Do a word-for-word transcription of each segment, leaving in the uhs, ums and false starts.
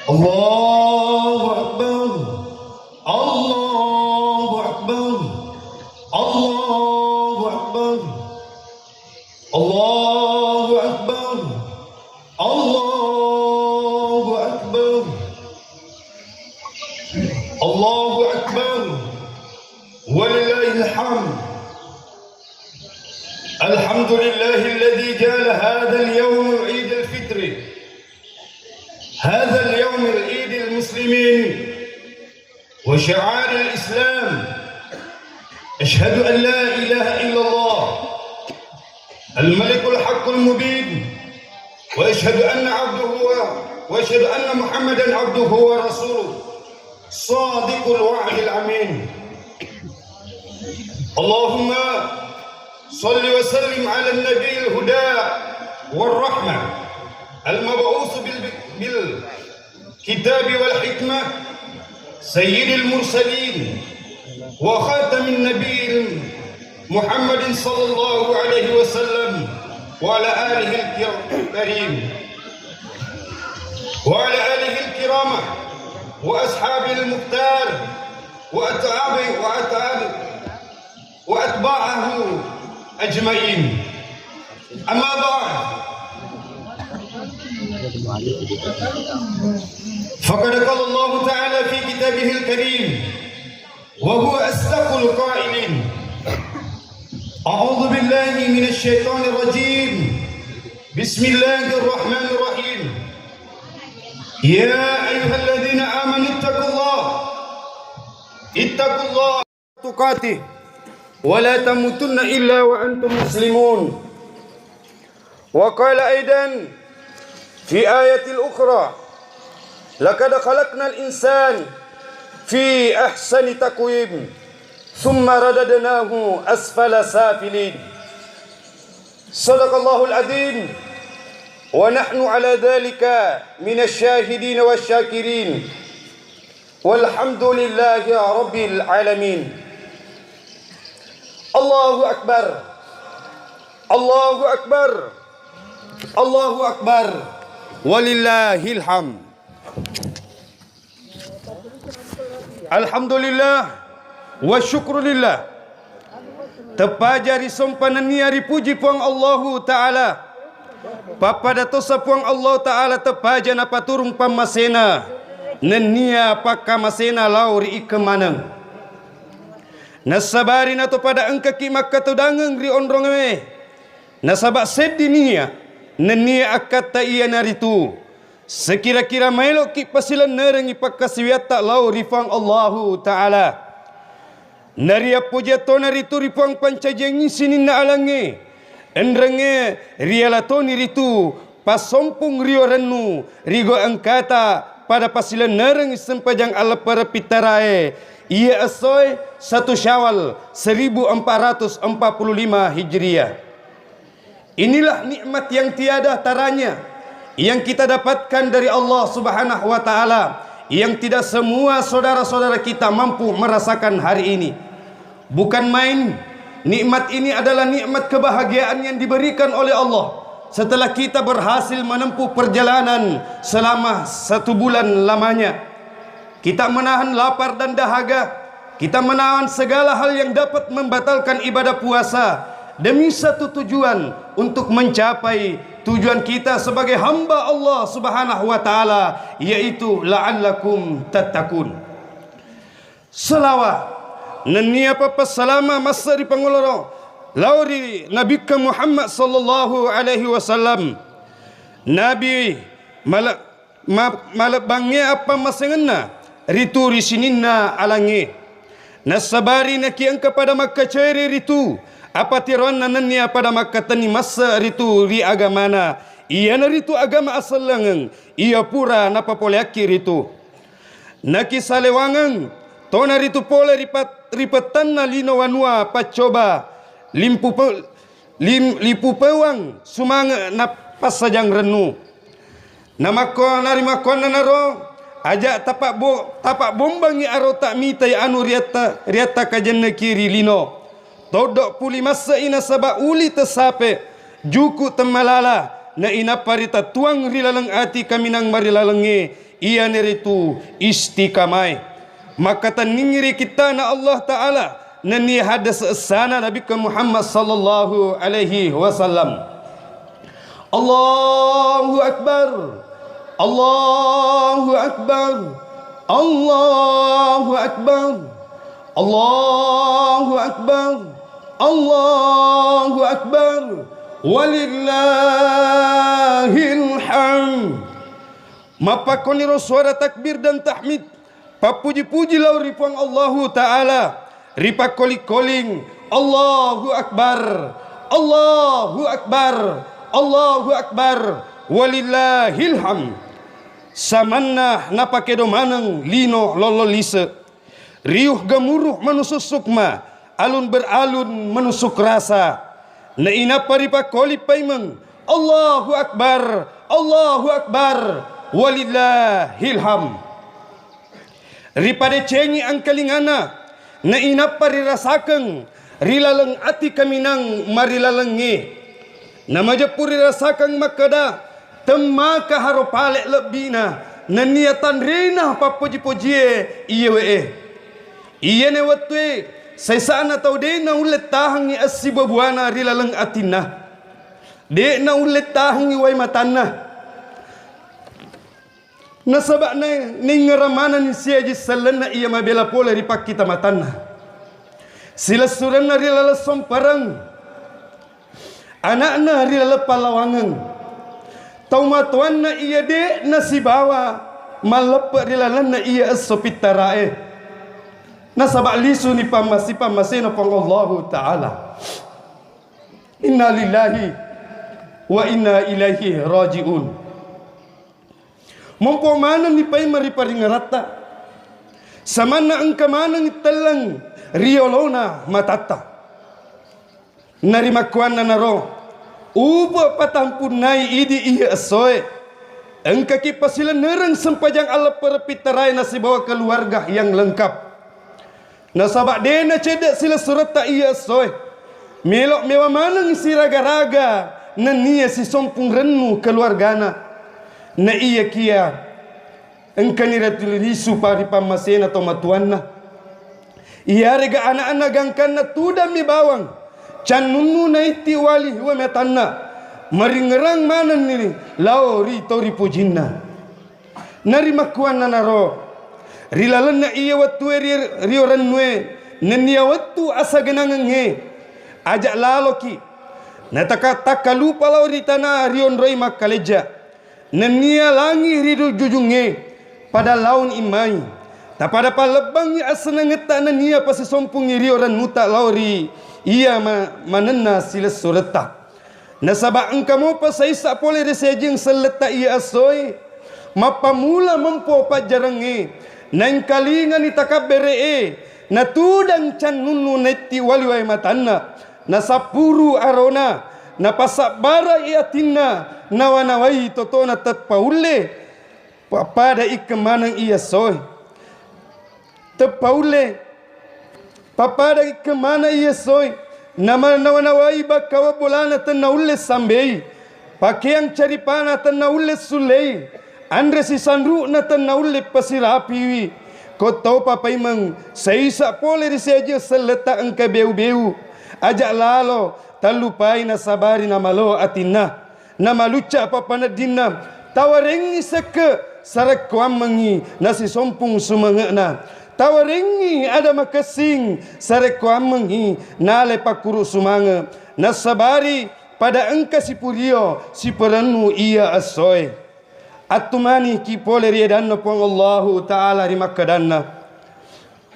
الله أكبر. الله أكبر. الله أكبر. الله أكبر. الله أكبر. الله أكبر. ولله الحمد. الحمد لله الذي جعل هذا اليوم عيد الفطر، هذا اليوم عيد المسلمين وشعائر الإسلام. أشهد أن لا إله إلا الله الملك الحق المبين، وأشهد أن عبده و-، وأشهد أن محمدا عبده ورسوله، صادق الوعد الأمين. اللهم صل وسلم على النبي الهدى والرحمة، المبعوث بال-، بالكتاب والحكمة، سيد المرسلين وخاتم النبيين، محمد صلى الله عليه وسلم وعلى آله الكر-، الكريم، وعلى آله الكرامة وأصحابه المختار وأتعابه، وأتعابه، وأتباعه أجمعين. أما بعد، فقد قال الله تعالى في كتابه الكريم، وهو أصدق القائلين. أعوذ بالله من الشيطان الرجيم. بسم الله الرحمن الرحيم. يا أيها الذين آمنوا اتقوا الله. اتقوا الله تقاته ولا تموتن إلا وأنتم مسلمون. وقال أيضا في آية أخرى: لقد خلقنا الإنسان في أحسن تقويم ثم رددناه أسفل سافلين. صدق الله العظيم، ونحن على ذلك من الشاهدين والشاكرين، والحمد لله رب العالمين. الله أكبر. الله أكبر. الله أكبر. ولله الحمد. Alhamdulillah wa syukrulillah. Teppaja risompa nennia ripuji Puang Allahu Ta'ala. Pappada tosa Puang Allahu Ta'ala teppaja napaturung pammasena nennia pakkamasena lao ri ikkeng maneng. Nassabari nato pada engkaki makkatodangeng ri onrongngé, nasaba seddi nia nennia akkatta iyanaritu sekira-kira maéloki pasilennerengngi pakkasiwiyatta lao ri Puang Allahu Ta'ala. Nariappojiang tona ritu ri Puang pancajiangngi sininna alangngé, enrengngé riala toni ritu passompung rio rennu rigo engkata pada pasilennerengngi sempajang alleppereng pittaraé, iya essoé satu Syawal seribu empat ratus empat puluh lima Hijriah. Inilah nikmat yang tiada taranya yang kita dapatkan dari Allah Subhanahu wa Ta'ala, yang tidak semua saudara-saudara kita mampu merasakan hari ini. Bukan main, nikmat ini adalah nikmat kebahagiaan yang diberikan oleh Allah setelah kita berhasil menempuh perjalanan selama satu bulan lamanya. Kita menahan lapar dan dahaga. Kita menahan segala hal yang dapat membatalkan ibadah puasa demi satu tujuan, untuk mencapai tujuan kita sebagai hamba Allah Subhanahu wa Ta'ala, yaitu la'allakum tattaqun. Selawat nennia pappassalama masse ri Panguloro lao ri Nabikka Muhammad sallallahu alaihi wasallam. Nabi male-, ma-, malebbangngé appammaséngenna ritu ri sininna alangngé. Nassabari nakiengka pada makkacéré ritu apatiroanna nennia pada makkatenni masse ritu ri agamana, iyanaritu agama asellengeng iya pura napapoléakki ritu. Nakisalewangeng tona ritu polé ri pat-, ri pettanna lino wanua paccoba limpu pe-, lim-, lipu pewang sumange' napassajang rennu. Namakko-, narimakkuannanaro, aja' tapabbo-, tapabbombangngi arota mitai anu riatta-, riattakajenneki ri lino. Toddo' puli masse'i nasaba' uli tessape, juku' temmalala, Nainappa ritettuang ri laleng ati kaminang marilalengnge, iyanaritu istiqamae. Makkatenningngi ri kittana Allah Ta'ala, nennia hadis essana Nabikka Muhammad sallallahu alaihi wasallam. Allahu Akbar. Allahu Akbar. Allahu Akbar. Allahu Akbar. Allahu Akbar. Walillahil hamd. Mappakkoniro suara takbir dan tahmid, pappuji-puji lao ri Puang Allahu Ta'ala, ripakkoling-koling, Allahu Akbar, Allahu Akbar, Allahu Akbar, walillahil hamd. Samanna napakedo maneng lino lollo lise. Riuh gemuruh menusuk sukma, alun beralun menusuk rasa. Nainappa ripakkoli paimeng, Allahu Akbar, Allahu Akbar, walillahil hamd. Ripadecengi angkalingana, nainappa rirasakeng ri laleng ati kaminang marilalengnge. Namajeppu rirasakang makkeda, temmaka haro pale lebbina, nennia tanrena pappoji-pojie iyewe'e. Iyene wettue, saisana tau de naulle tahangngi assibua-buana ri laleng atinna. De naulle tahangngi wai matanna. Nasaba na-, naingngerang manenni siaji sellenna iya mabela pole ri pakkita matanna. Silessurenna ri laleng sompareng, ana'na ri laleng pallawangeng. Tau matoanna iya de nasibawa malleppe ri lalenna iya esso pittarae. Nasaba lisuni pammasi-, pammasena Puang Allahu Ta'ala. Inna lillahi wa inna ilaihi raji'un. Mompo manenni paimeng ri paringeratta, samanna engka maneng telleng ri yolona matatta. Narimakkuannanaro, upa patampunnai idi iya essoe, engkaki pasilennereng sempajang alleppereng pittarae nasibawa keluarga yang lengkap. Nasaba de nacedde silessuretta iya essoe. Melo mewa maneng siraga-raga nennia sisompung rennu keluargana. Na iyakiya engkani ratu lisu pa ri pammasena tomatuanna. Iyarega anak-anak gangkanna tudammi bawang, cannunnu naitti wali wematanna, maringerang manenni lao ri tau ripujinna. Narimakkuannanaro, ri lalenna iya wettue ri-, rio rennue, nennia wettu asagenangengnge, aja laloki nataka-, takkalupa lao ri tana rionroi makkalejja, nennia langi ri du-, jujungnge pada launi mai, tapada pallebbangngi assenangetta nennia pasisompungngi rio rennuta lao ri iya ma-, manenna silessuretta. Nasaba engka mopa saisa pole ri siajing selletta iya essoe, mappammula mempo pajjarengnge, naengkalingani takabbere'e, natudang cannunnu naitti wali wae matanna, nasappuru arona, napasabbarai atinna, nawa-nawai totona teppaulle, pappada ikkeng maneng iya essoe. Teppaulle, pappada ikkeng maneng iya essoe, nama-, nawa-nawai bakkawa bolana tennaulle sambei, pakeang caripana tennaulle sullei, anre sisanru'na tennaulle pasirapiwi. Ko taupa paimeng, saisa pole ri siajing selletta engka beu-beu, aja lalo tallupai nasabari namalo atinna. Namalucca pappaneddinna, tawarengngi sekke sarekkoammengngi nasisompung sumange'na. Tawarengngi ada makessing sarekkoammengngi nale pakkuru sumange. Nassabari pada engka sipurio siperennu iya essoe. Attumaniki pole ri edanna Puang Allahu Ta'ala ri makkedanna,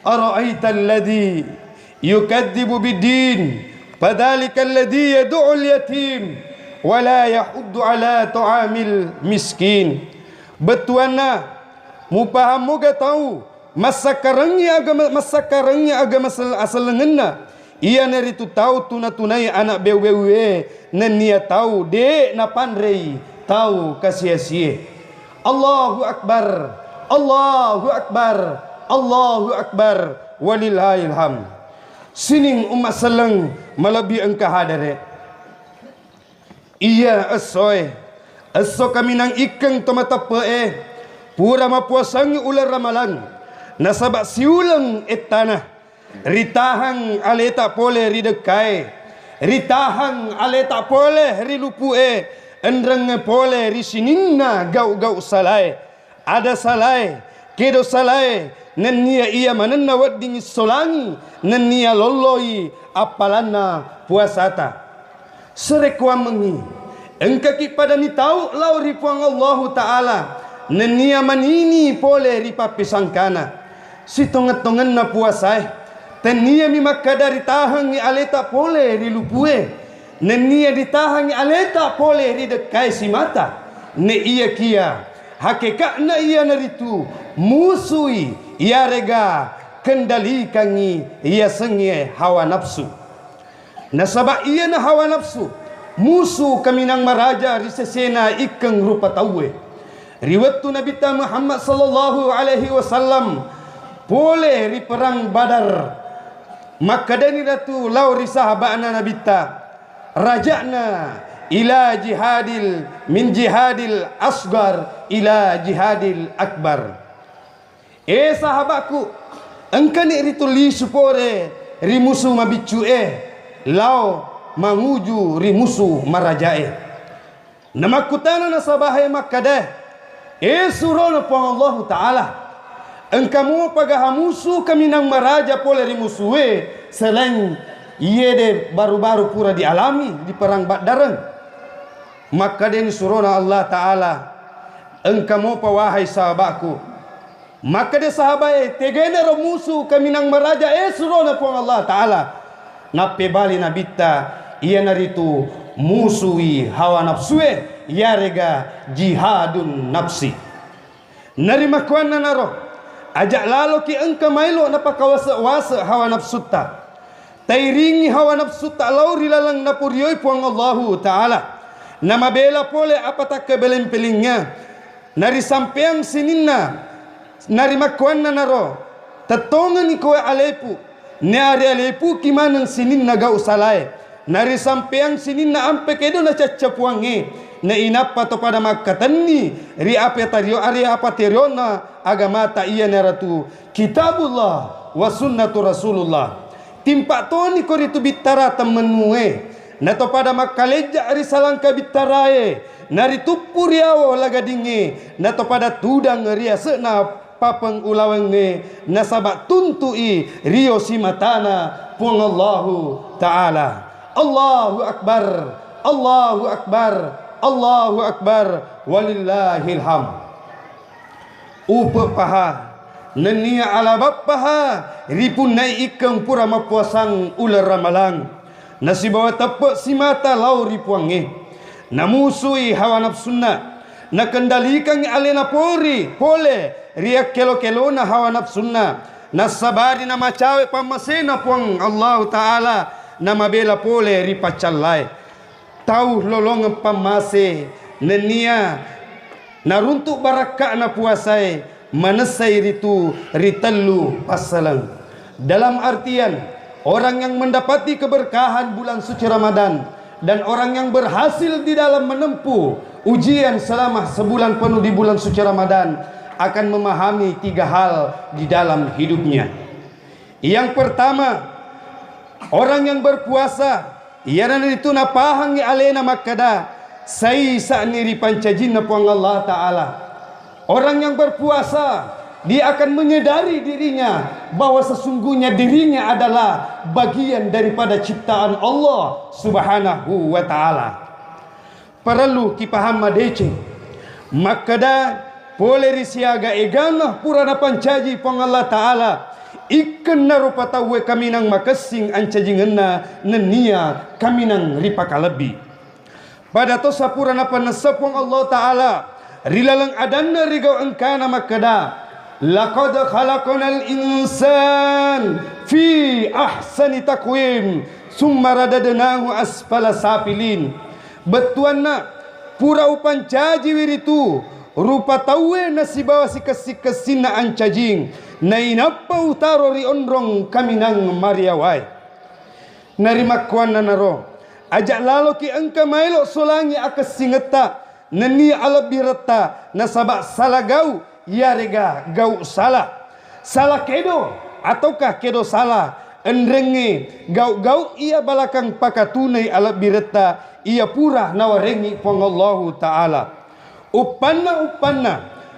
"Ara'aital ladzi yukadzibu biddin, fadzalika alladzi yadu'ul yatim, wa la yahuddu ala ta'amil miskin." Bettuanna, mupahammoga tau massakkarengngi agama, massakkarengngi agama sel-, asellengenna, iyanaritu tau tuna-tunai anak beu-beue, nennia tau de napanrei tau kasi-asie. Allahu Akbar, Allahu Akbar, Allahu Akbar, walillahil hamd. Sining umma selleng malebbi engka hadere. Iya essoe, Esso kaminang ikkeng to mateppe'e, pura mapuasangngi uleng ramalang, nasaba siuleng ettana. Ritahang aleta pole ri dekkae, ritahang aleta pole ri lupu'e, enrengnge pole ri sininna gau-gau salae. Ada salae, kedo salae, nennia iya manenna wedding issolangi, nennia lolloi appalanna puasata. Sarekkuammengngi, engkaki pada mitau lao ri Puang Allahu Ta'ala, nennia manini pole ri pappisangkana. Sitongeng-tongenna puasae, tenniami makkada ritahangngi aleta pole ri lupue, nennia ritahangngi aleta pole ri dekkae simata. Ne iyakiya, hakeka'na iyanaritu musui, iyarega kendalikangngi iyasengnge hawa nafsu. Nasaba iyana hawa nafsu musu kaminang maraja ri sesena ikkeng rupa tauwe. Ri wettu Nabitta Muhammad sallallahu alaihi wasallam pole ri perang Badar, makkedani ratu lao ri sahaba'na Nabitta, "Raja'na ila jihadil, min jihadil asgar ila jihadil akbar." E sahabakku, engkani ritu lisu pore ri musu mabiccu'e, lao manguju ri musu marajae. Namakkutana nasabahe makkada, "E surona Puang Allahu Ta'ala, engka mopa gaha musu kaminang maraja pole ri musue selain iyede baru-baru pura dialami di perang Baddareng?" Makkadani surona Allah Ta'ala, "Engka mopa wahai sahabakku." Makkeda sahabae, "Tegaenaro musu kaminang maraja e surona Puang Allah Ta'ala?" Nappebali Nabitta, "Iyanaritu musui hawa nafsue, iyarega jihadun nafsi." Narimakkuannanaro, aja laloki engka maelo napakawase-wase hawa nafsutta. Tairingi hawa nafsutta lao ri laleng napurioi Puang Allahu Ta'ala. Namabela pole apa takkebeleng-pelengnga. Narisampeang sininna, narimakkuannanaro, tettongeni koe alepu, neari alepuki maneng sininna gau salae, narisampeang sininna ampe kedo nacacca Puangnge, nainappa to pada makkatenni ri apa tario-, ri apa terionna agamata iyanaratu Kitabullah wa sunnatu Rasulullah. Timpa toni ko ritu bittara temmenue, nato pada makkalejja ri salangka bittarae, narituppu riawo lagadingnge, nato pada tudang ri ase'na papeng ulawengnge, nasaba tuntu'i rio simatana Puang Allahu Ta'ala. Allahu Akbar, Allahu Akbar, Allahu Akbar, walillahil hamd. Upe paha, nennia ala bappaha, ripunnai ikkeng pura mappuasang uleng ramalang, nasibawa teppe simata lao ri Puangnge. Namusui hawa nafsunna, nakendalikangngi alena pori pole ri akkelo-kelona hawa nafsunna, nassabari namacawe pammasena Puang Allahu Ta'ala, namabela pole ri paccallae. Tau lolongeng pammase nennia naruntuk barakka'na puasae manessai ritu ri tellu passaleng. Dalam artian, orang yang mendapati keberkahan bulan suci Ramadan dan orang yang berhasil di dalam menempuh ujian selama sebulan penuh di bulan suci Ramadan akan memahami tiga hal di dalam hidupnya. Yang pertama, orang yang berpuasa, iyanaritu napahangngi alena makkada, saisa'ni ripancajinna Puang Allah Ta'ala. Orang yang berpuasa, dia akan menyadari dirinya bahwa sesungguhnya dirinya adalah bagian daripada ciptaan Allah Subhanahu wa Ta'ala. Parellu kipahang madeceng. Makkeda pole ri siaga egana pura napancaji Puang Allah Ta'ala, ikkenna rupa tauwe kaminang makessing ancajingenna nennia kaminang ripakalebbi. Pada tosa pura napannessa Puang Allah Ta'ala ri laleng adanna rigau engkana makkeda, "Laqad khalaqnal insan fi ahsani taqwim, summa radadnahu asfala safilin." Bettuanna, pura upancajiwi ritu rupa tauwe nasibawa sikessi-kessinna ancajing, nainappa utaro ri onrong kaminang mariawae. Narimakkuannanaro, aja laloki engka maelo solangi akessingetta, nennia alebbiretta nasaba sala gau, iyarega gau sala. Sala kedo ataukah kedo sala, enrengnge gau-gau iya balakang pakatunai alebbiretta iya pura nawarengngi Puang Allahu Ta'ala. Uppanna-uppanna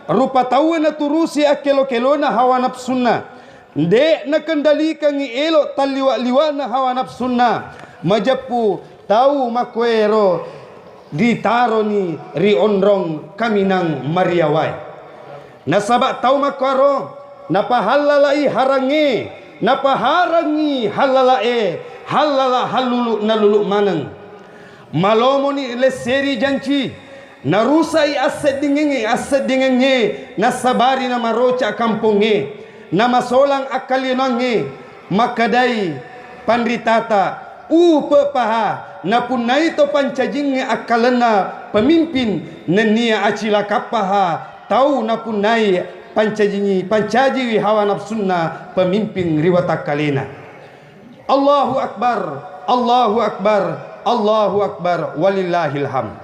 rupa tauwe naturusi akkelo-kelona hawa nafsunna, de nakendalikangngi elo talliwa-liwana hawa nafsunna, majeppu tau makkuero ritaroni ri onrong kaminang mariawae. Nasaba tau makkuaro napahallalai harangnge, napaharangngi hallalae, hallala hallulu nalulu maneng. Malomoni lesseri janci, narusai asseddingengnge, asseddingengnge, nassabari namaroca kampongnge, namasolang akkalionangnge, makkedai panritata, upe paha, napunnai to pancajingnge akkalenna pemimpin, nennia acilakappaha tau napunnai pancajingi, pancajiwi hawa nafsunna pemimpin ri watakkalena. Allahu Akbar, Allahu Akbar, Allahu Akbar, walillahil hamd.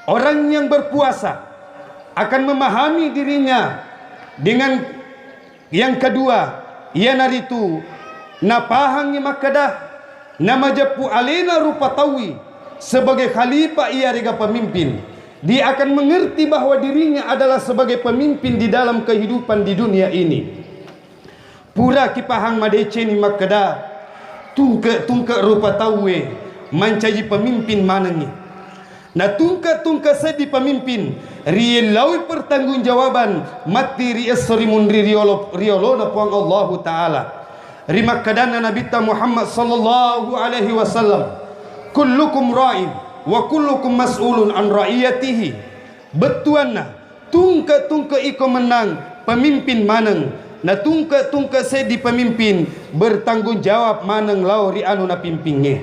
Orang yang berpuasa akan memahami dirinya dengan yang kedua, iyanaritu napahangngi makkeda, namajeppu alena rupa tauwi sebagai khalifah iyarega pemimpin. Dia akan mengerti bahwa dirinya adalah sebagai pemimpin di dalam kehidupan di dunia ini. Pura kipahang madeceni makkeda, tungke-tungke rupa tauwe mancaji pemimpin manengngi. Natungke-tungke seddi pemimpin, riyellaui pertanggungjawaban matti ri esso ri munri riolo, riolona Puang Allahu Ta'ala. Rimakkedanna Nabitta Muhammad sallallahu alaihi wasallam, kullukum ra'in wa kullukum mas'ulun an ra'iyatihi. Bettuanna, tungke-tungke iko mennang pemimpin maneng, na tungke-tungke seddi pemimpin bertanggung jawab maneng lao ri anu napimpingnge.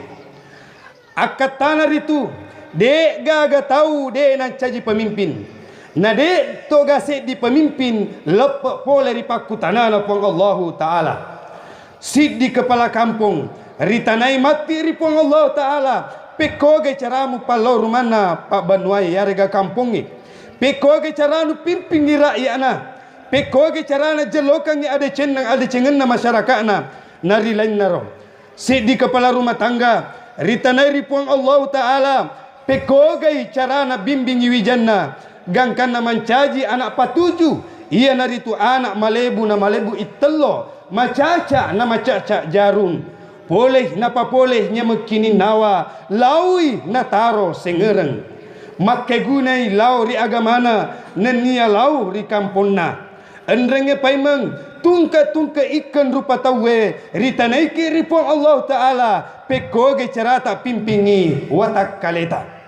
Akkattana ritu, de gaga tau de nancaji pemimpin, na de toga seddi pemimpin leppe pole ri pakkutanana Puang Allahu Ta'ala. Siddi kepala kampong ritanai matti ri Puang Allah Ta'ala, pekkogai caramu pallau rumanna pabbanuai yarega kampongnge, pekkogai caranu pimpingi rakyatna, pekkogai carana jellokangngi adecenna, adecengenna masyarakatna, na ri lainnaro. Siddi kepala rumah tangga ritanai ri Puang Allah Ta'ala, pekkogai carana bimbingi wijanna, gangkanna mancaji anak patuju, iyanaritu anak malebu na malebu ittello, macaca na macaca jarung, poleh napapoleh nyamekkininnawa, laui nataro sengereng. Makkegunai lao ri agamana, nennia lao ri kamponna. Enrengnge paimeng, tungke-tungke ikkeng rupa tauwe, ritanaiki ri Puang Allah Ta'ala, pekkoge carata pimpingi watakkaleta.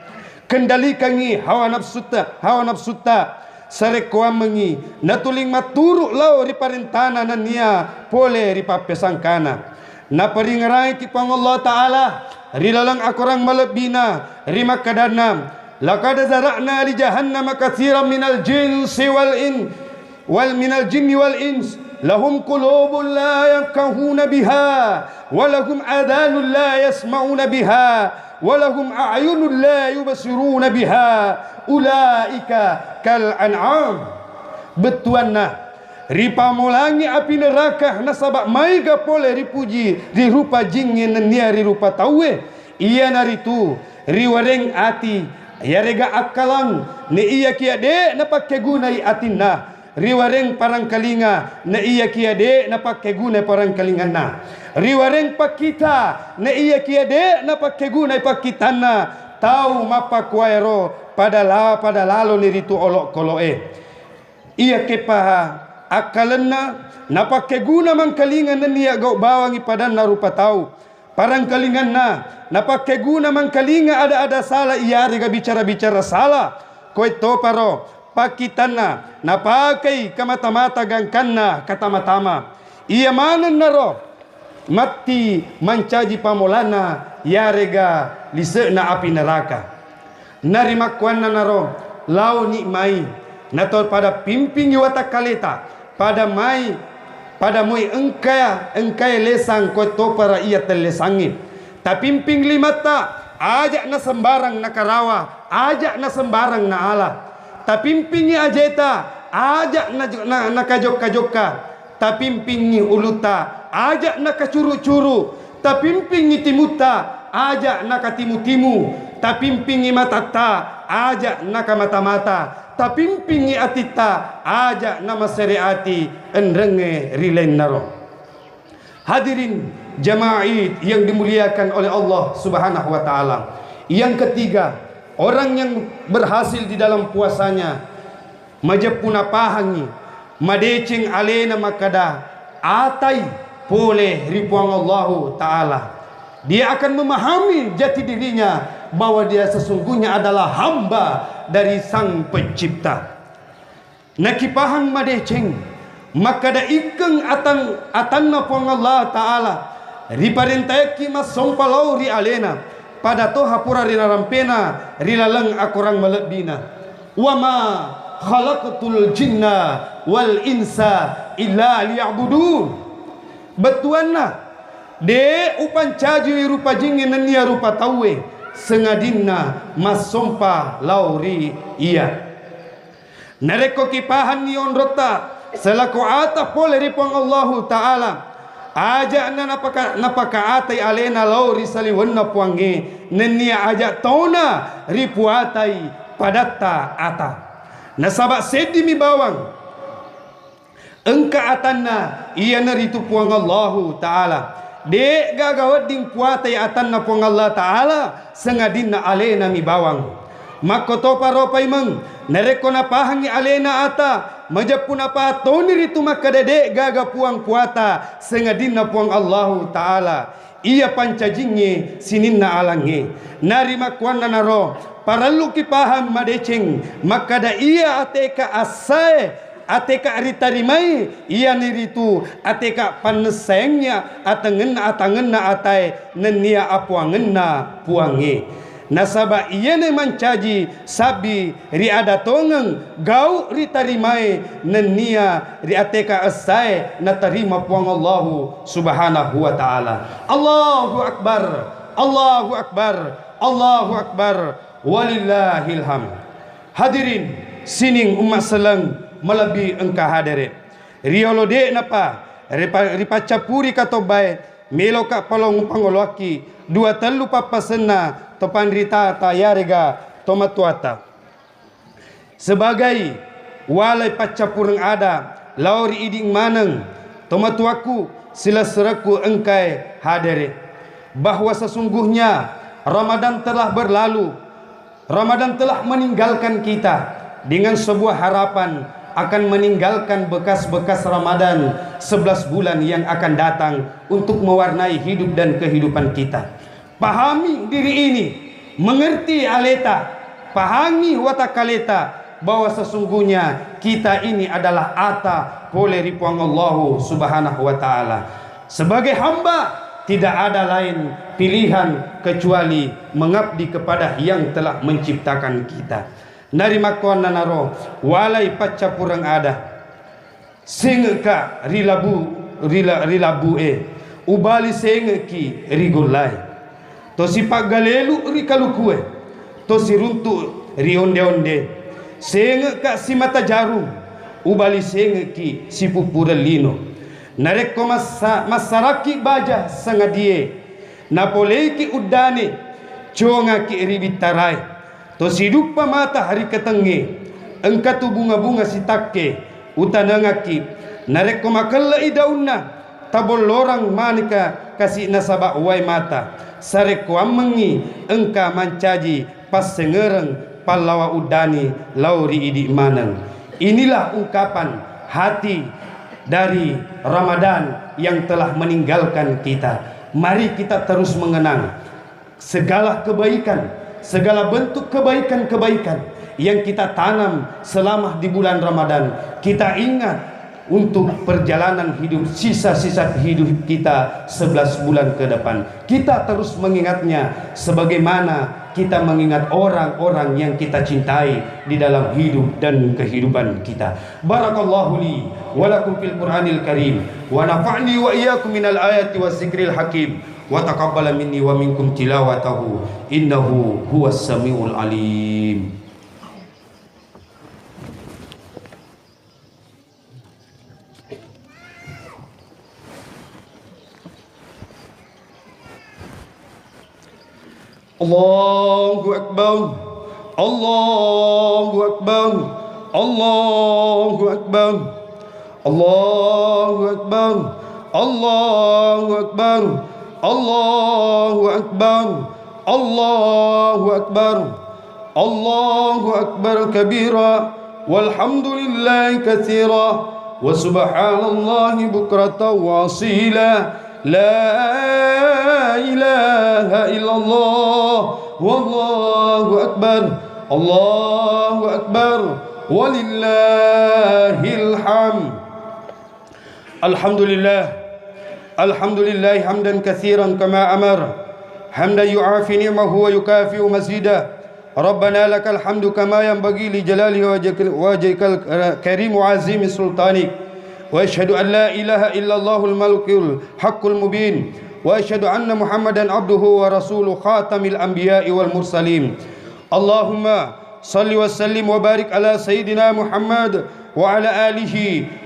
Kendalikangngi hawa nafsutta, hawa nafsutta, sarekkoammengngi natuling matturu lao ri parentana nennia pole ri pappesangkana. Naparingerangiki Puang Allah Ta'ala ri laleng akorang malebbina, ri makkadanna, laqad zara'na li jahannama katsiran minal jinsi wal in, wal minal jinni wal ins, lahum qulubun la yafqahuna biha, wa lahum adhanun la yasma'una biha, wa lahum a'yunun la yubsiruna biha, ulaika kal an'am. Bettuanna, ripamolangi api neraka nasaba maega pole ripuji ri rupa jingnge nennia ri rupa tauwe, iyanaritu riwareng ati, yarega akkalang, ne iyakiya de napakkegunai atinna, riwareng parangkalinga, ne iyakiya de napakkegunai parangkalinganna, riwareng pakkita, ne iyakiya de napakkegunai pakkitanna. Tau mappakkuwaero pada la-, pada laloni ritu olokolo'e. Iyakepaha akkalenna napakkeguna mangkalinga nennia gau bawangi padanna rupa tau. Parangkalinganna napakkeguna mangkalinga ada-ada sala iyarega bicara-bicara sala. Koe toparo pakkitanna napakei kamata-mata gangkanna katama-tama. Iya manennaro matti mancaji pamolanna yarega lise'na api neraka. Narimakkuannanaro laoni mai, nato pada pimpingi watakkaleta, pada mai, pada moi engka, engkae lesang koe topara iya tellesangnge. Tapimping limatta, Aja' na sembarang nakarawa, aja' na sembarang naala. Tapimpingngi ajeta, aja' na, na, nakajokka-jokka. Tapimpingngi ulutta, aja' nakacuru-curu. Tapimpingngi timutta, aja' nakatimu-timu. Tapimpingngi matatta, aja' nakamata-mata. Tapimpingngi atitta, aja' namasere ati enrengnge ri lainna ro. Hadirin jamaah Id yang dimuliakan oleh Allah Subhanahu wa Ta'ala. Yang ketiga, orang yang berhasil di dalam puasanya, majeppu napahangngi, madeceng alena makkada atai pole ri Puang Allahu Ta'ala. Dia akan memahami jati dirinya bahwa dia sesungguhnya adalah hamba dari Sang Pencipta. Nakipahang madeceng, makkada ikkeng atan-, atanna Puang Allah Ta'ala, riparentayakki massompa lao ri alena, pada toha pura rinarampena ri laleng akorang malebbina. Wa ma khalaqtul jinna wal insa illa liya'budun. Bettuanna, de upancajiwi rupa jingnge nennia rupa tauwe, sengadinna massompa lao ri iya. Narekko kipahanni onrotta selaku ata pole ri Puang Allahu Ta'ala, aja'na napaka-, napakaatai alena lao ri saliwenna Puangnge, nennia aja' tona ripuatai padatta ata. Nasaba' seddimi bawang engka atanna, iyanaritu Puang Allahu Ta'ala. De' gaga wedding puatai atanna Puang Allah Ta'ala, sengadinna alenami bawang. Makkotoparo paimeng, narekko napahangngi alena ata, majeppu napatoni ritu makkada de' gaga puang puata, sengadinna Puang Allahu Ta'ala. Iya pancajingnge sininna alangnge. Narimakkuannanaro, parelluki pahang madeceng, makkada iya ateka assae, ateka ritarimai, iyanaritu ateka pannessaengnge atangenna, atangenna atae nennia apuangenna Puangnge. Nasaba' iyana mancaji sabbi ri ada tongeng, gau' ritarimae nennia ri ateka essae natarima Puang Allahu Subhanahu wa Ta'ala. Allahu Akbar, Allahu Akbar, Allahu Akbar, walillahil hamd. Hadirin, sining umma' selleng malebbi engka hadere. Riyolo de'napa ripa-, ripaccappuri katobbae, meloka' palong pangoloakki dua tellu pappasenna to panritata yarega to matuatta. Sebagai walai paccappureng ada lao ri idi' maneng, to matuakku, silessurekku engkae hadere, bahwa sesungguhnya Ramadan telah berlalu. Ramadan telah meninggalkan kita dengan sebuah harapan akan meninggalkan bekas-bekas Ramadan sebelas bulan yang akan datang untuk mewarnai hidup dan kehidupan kita. Pahami diri ini, mengerti aleta, pahangi watakkaleta bahwa sesungguhnya kita ini adalah ata pole ri Puang Allahu Subhanahu wa Ta'ala. Sebagai hamba, tidak ada lain pilihan kecuali mengabdi kepada yang telah menciptakan kita. Narimakkuannanaro, walai paccappureng ada. Senge'ka ri labu-, ri la-, ri labu'e, ubali senge'ki ri gollae. To sipaggalelu ri kalukue, to siruntu ri onde-onde. Senge'ka simata jarum, ubali senge'ki sipuppureng lino. Narekko massa-, massarakki baja sangadie, napoleiki uddane, congaki ri bittarae. To siduppa mata ri ketengnge, engka tu bunga-bunga sitakke utanengakki. Narekko makelle'i daunna, tabollorang maneka kasi nasaba' uwai mata. Sarekkoammengngi engka mancaji passengereng pallawa uddani lao ri idi' maneng. Inilah ungkapan hati dari Ramadan yang telah meninggalkan kita. Mari kita terus mengenang segala kebaikan, segala bentuk kebaikan-kebaikan yang kita tanam selama di bulan Ramadan, kita ingat untuk perjalanan hidup, sisa-sisa hidup kita sebelas bulan ke depan. Kita terus mengingatnya sebagaimana kita mengingat orang-orang yang kita cintai di dalam hidup dan kehidupan kita. Barakallahu li wa lakum fil Qur'anil Karim, wa nafa'ni wa iyyakum minal ayati wa zikril hakim. وتقبل مني ومنكم تلاوته إنه هو السميع العليم. الله أكبر، الله أكبر، الله أكبر، الله أكبر، الله أكبر، الله أكبر، الله أكبر، الله أكبر كبيرا، والحمد لله كثيرا، وسبحان الله بكرة وأصيلا. لا إله إلا الله، والله أكبر، الله أكبر، ولله الحمد. الحمد لله، الحمد لله حمدا كثيرا كما أمر، حمدا يعافي نعمه ويكافئ مزيده. ربنا لك الحمد كما ينبغي لجلال وجهك، وجهك الكريم وعظيم سلطانك. وأشهد أن لا إله إلا الله الملك الحق المبين. وأشهد أن محمدا عبده ورسوله خاتم الأنبياء والمرسلين. اللهم صل وسلم وبارك على سيدنا محمد وعلى آله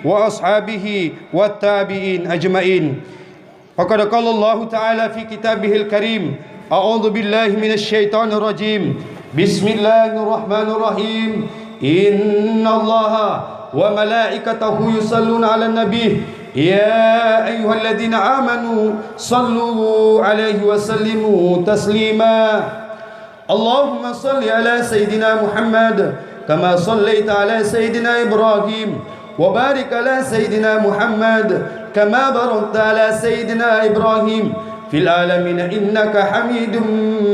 وأصحابه والتابعين أجمعين. فقد قال الله تعالى في كتابه الكريم: أعوذ بالله من الشيطان الرجيم. بسم الله الرحمن الرحيم. إن الله وملائكته يصلون على النبي. يا أيها الذين آمنوا صلوا عليه وسلموا تسليما. اللهم صل على سيدنا محمد كما صليت على سيدنا إبراهيم، وبارك على سيدنا محمد كما باركت على سيدنا إبراهيم في العالمين إنك حميد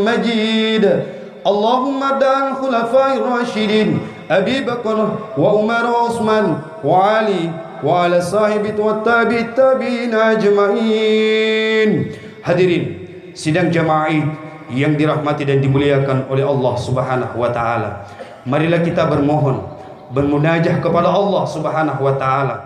مجيد. اللهم ارض عن الخلفاء الراشدين أبي بكر وعمر وعثمان وعلي وعلى صاحبه والتابع التابعين أجمعين. Hadirin sidang jamaah Id yang dirahmati dan dimuliakan oleh Allah Subhanahu wa Ta'ala. Marilah kita bermohon, bermunajah kepada Allah Subhanahu wa Ta'ala.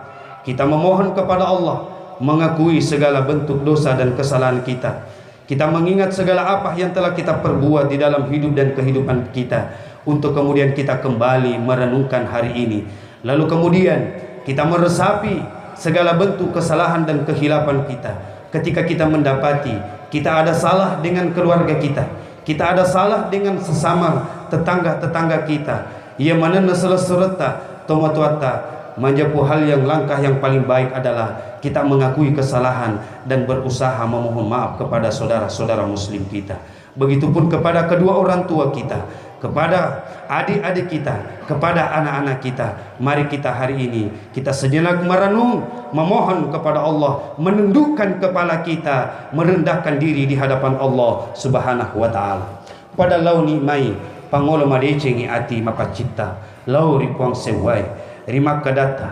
Kita memohon kepada Allah, mengakui segala bentuk dosa dan kesalahan kita. Kita mengingat segala apa yang telah kita perbuat di dalam hidup dan kehidupan kita, untuk kemudian kita kembali merenungkan hari ini. Lalu kemudian kita meresapi segala bentuk kesalahan dan kehilapan kita. Ketika kita mendapati kita ada salah dengan keluarga kita, kita ada salah dengan sesama tetangga-tetangga kita, iya manenna selessuretta, tomatoatta, manjeppu hal yang, langkah yang paling baik adalah kita mengakui kesalahan dan berusaha memohon maaf kepada saudara-saudara muslim kita. Begitupun kepada kedua orang tua kita, kepada adik-adik kita, kepada anak-anak kita. Mari kita hari ini, kita sejenak merenung, memohon kepada Allah, menundukkan kepala kita, merendahkan diri di hadapan Allah Subhanahu wa Ta'ala. Pada laoni mai pangolo madecengi ati mapaccitta lao ri Puang sewwae, rimakkedatta,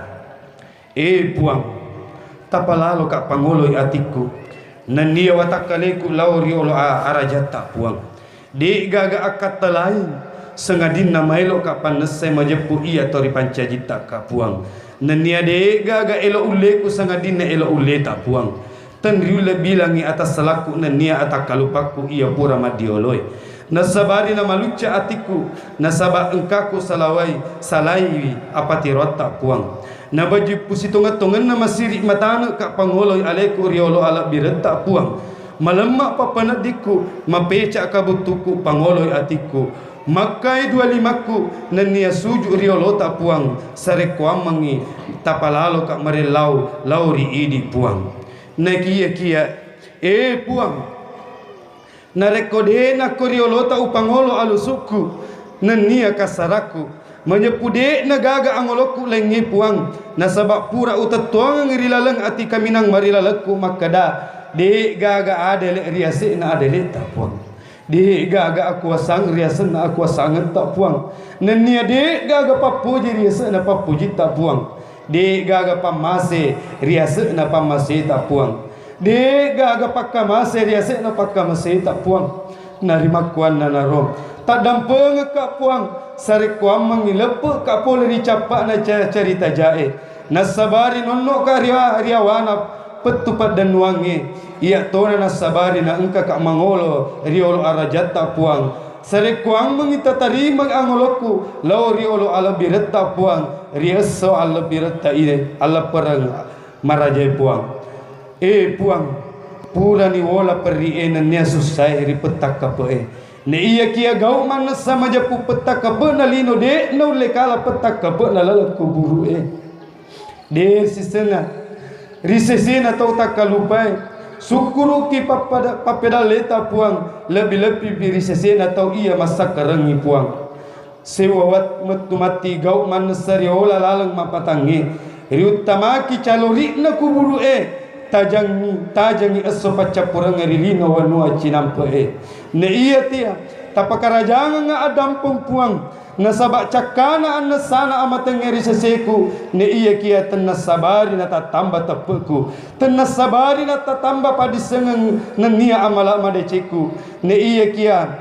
E Puang, tapalaloka pangoloi atikku, nennia watakkaleku lao ri olo a-, arajatta Puang. De'gaga akkatta laing, sangadinna maeloka pannessai majeppu iya to ripancajitta ka Puang. Nennia de'gaga elo ulleku sangadinna elo ulleta Puang. Tenriulle bilangngi atassalakku nennia atakkalupakku iya pura maddioloe. Nasabari namalucca atikku, nasaba engkaku salawai, salaiwi apatiroatta Puang. Nabajippu sitongeng-tongenna masiri matane'ka pangoloi aleku riolo alebbiretta Puang. Malemma pappaneddikku, mapeca'ka buttukku pangoloi atikku. Makkai dua limakku nennia suju riolota Puang, sarekkoammengngi tapalaloka marellau lao ri idi Puang. Nakiya-kiya, e Puang, narekko de' nakko riolota upangolo alusukku, nennia kassarakku, majeppu de'na gaga angolokku laingnge Puang, nasaba pura utettuangeng ri laleng ati kaminang marilalekku makkeda, de' gaga adele riase'na adeletta Puang. De' gaga akuasang riasenna akuasangetta Puang. Nennia de' gaga pappoji riase'na pappojitta Puang. De' gaga pammase riase'na pammaseta Puang. De' gaga pakkamase riase'na pakkamaseta Puang. Narimakkuannanaro, taddampengekka Puang, sarekkoammengngi leppe'ka pole ri cappa'na ca-, carita ja'e. Nassabari nonno'ka ri-, riawana pettu paddennuangnge. Iya tona nassabari na engkaka mangolo ri olo arajatta Puang. Sarekkuammengngi tatarima angolokku lao ri olo alebbiretta Puang, ri esso alebbiretta ide, alleppereng marajae Puang. E Puang, purani wola perri e nennia sussae ri pettakkape'e. Ne iyakia gau mannessa majeppu pettakkape'na lino de naulle kala pettakkape'na laleng kuburu'e. De sisenga ri sesena tau takkalupae, sukkuruki pappada-, pappedalleta Puang, lebbi-lebbipi ri sesena tau iya massakkarengngi Puang. Sewwa wat-, mettu matti gau mannessa riola laleng mappatangnge, riuttamaki calori'na kuburu'e, tajangngi, tajangngi esso paccappurengnge ri lino wanua cinampe'e. Ne iyatia tapakarajangengnga addampeng Puang, nasaba cakkana annessana amatengnge ri seseku, ne iyakia tennassabari natattamba teppe'ku, tennassabari natattamba padissengeng nennia amala madecekku, ne iyakia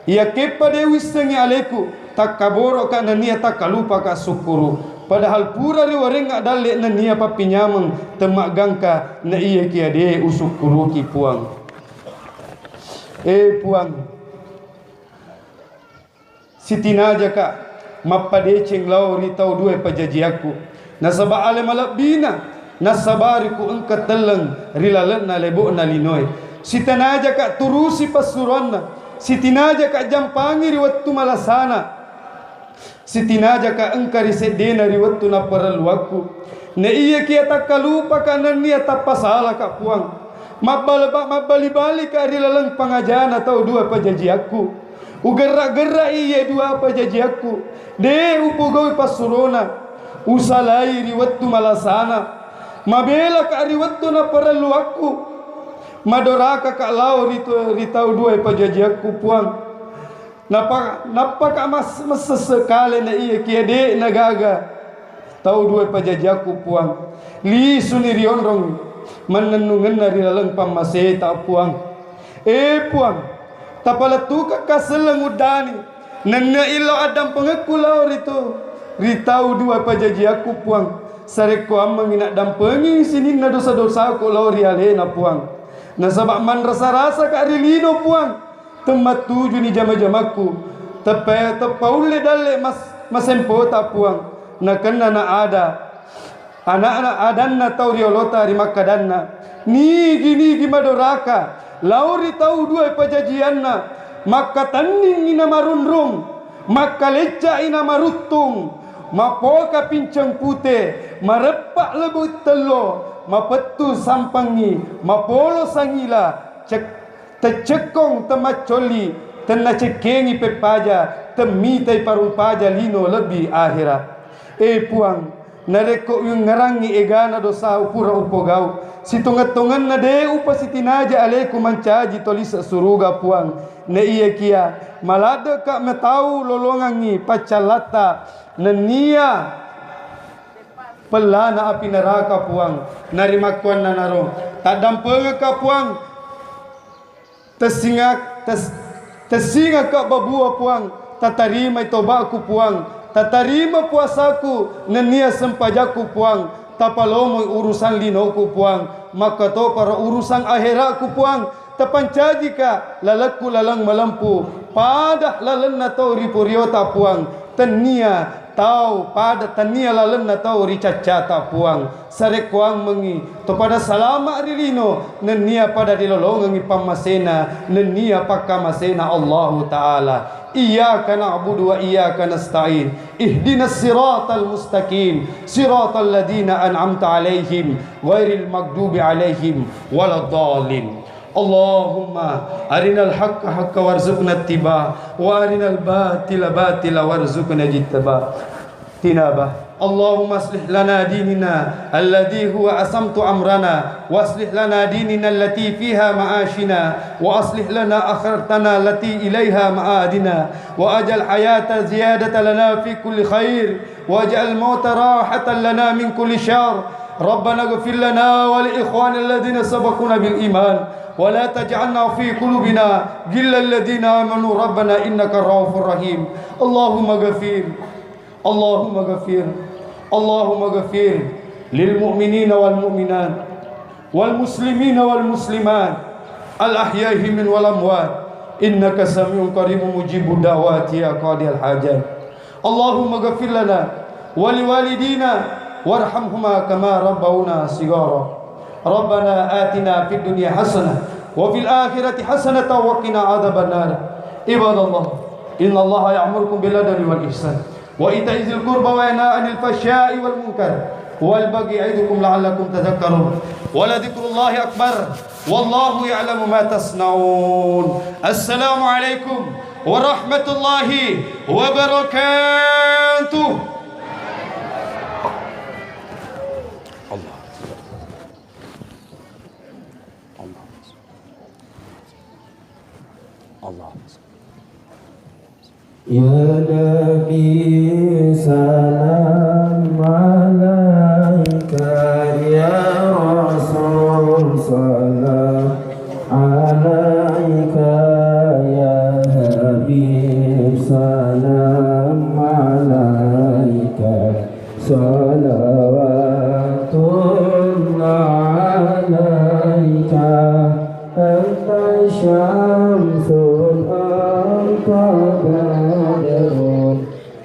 iyakkeppa de wissengngi aleku, takkaboroka nennia takkalupaka sukkuru, padahal pura riwarengnga dalle nennia pappinyameng temmaggangka, ne iyakia de usukkuruki Puang. E Puang, sitinajaka mappadeceng lao ri tau dua pajajiakku, nasaba ale malebbina nassabariku engka telleng ri lalenna lebo'na linoe. Sitinajaka turusi passuroanna, sitinajaka jampangi ri wettu malasana, sitinajaka engka ri seddena ri wettu naparelluakku. Ne iyakia takkalupaka nennia tappasalaka Puang. Mabbale-, mabbali-balika ri laleng pangajana tau dua pajajiakku. Ugerra-gerrai iye dua pajajiakku, de upogau'i passurona. Usalai ri wettu malasana, mabelaka ri wettu naparelluakku. Madorakaka lao ri tu-, ri tau dua pajajiakku, Puang. Napa-, nappaka mas-, massesse kale na iyakia de nagaga tau dua pajajiakku, Puang. Lisuni rionrong mannennungenna ri laleng pammaseta, Puang. E Puang, tapalettukekka selleng uddani nennia illau addampengekku lao ri to-, ri tau dua pajajiakku, Puang. Sarekkoammengngi naddampengi sininna dosa-dosaku lao ri alena, Puang. Nasaba manrasa-rasaka ri lino, Puang. Temmattujuni jama-jamakku, teppe-, teppaulle dalle mas-, masempota, Puang, nakenna na ada ana'na adanna tau riolota ri makkadanna, nigi-nigi madoraka lao ri tau dua pajajianna, makkatenningngi namarunrung, makkalecca'i namaruttung, mapoka pinceng pute, mareppa lebu tello, mapettu sampangngi, mapolo sangila, cek-, Teccekkong temaccolli, tennacekkengi peppaja, temmitai parumpaja lino lebbi ahera. E Puang, narekko uingngerangngi egana dosa upura upogau, sitongeng-tongenna de upasitinaja aleku mancaji tolise suruga, Puang. Ne iyakia, maladdeka metau lolongangngi paccallatta, nennia pellana api neraka, Puang. Narimakkuannanaro, taddampengekka, Puang. Tessinga-, tes-, tessingaka babua, Puang. Tatarimai tobaku, Puang. Tatarima puasaku nennia sempajakku, Puang. Tapalomoi urusan linoku, Puang. Makkatoparo urusan aherakku, Puang. Tapancajika lalekku laleng malempu pada lalenna tau ri puriota, Puang. Tennia tau pada, tennia lalenna tau ri caccata, Puang. Sarekkoammengngi to pada salama ri lino, nennia pada rilolongengngi pammasena, nennia pakkamasena Allahu Ta'ala. Iyyaka na'budu wa iyyaka nasta'in. Ihdinas siratal mustaqim. Siratal ladzina an'amta 'alaihim ghairil maghdubi 'alaihim waladdallin. اللهم أرنا الحق حقا وارزقنا اتباعه، وأرنا الباطل باطلا وارزقنا اجتنابه. اللهم أصلح لنا ديننا الذي هو عصمة أمرنا، وأصلح لنا ديننا التي فيها معاشنا، وأصلح لنا آخرتنا التي إليها معادنا، واجعل الحياة زيادة لنا في كل خير، واجعل الموت راحة لنا من كل شر. ربنا اغفر لنا ولإخواننا الذين سبقونا بالإيمان ولا تجعلنا في قلوبنا غلا للذين آمنوا ربنا إنك رؤوف رحيم. اللهم اغفر، اللهم اغفر، اللهم اغفر للمؤمنين والمؤمنات. والمسلمين والمسلمات الأحياء منهم والأموات إنك سميع قريب مجيب الدعوات يا قاضي الحاجات. اللهم اغفر لنا ولوالدينا وارحمهما كما ربونا صغارا. ربنا آتنا في الدنيا حسنة وفي الآخرة حسنة وقنا عذاب النار. عباد الله، إن الله يأمركم بالعدل والإحسان وإيتاء ذي القربى وينهى عن الفحشاء والمنكر والبغي يعظكم لعلكم تذكرون. ولذكر الله أكبر والله يعلم ما تصنعون. السلام عليكم ورحمة الله وبركاته. الله. الله. الله. يا نبي سلام عليك، يا رسول سلام عليك، يا حبيب سلام عليك، صلوات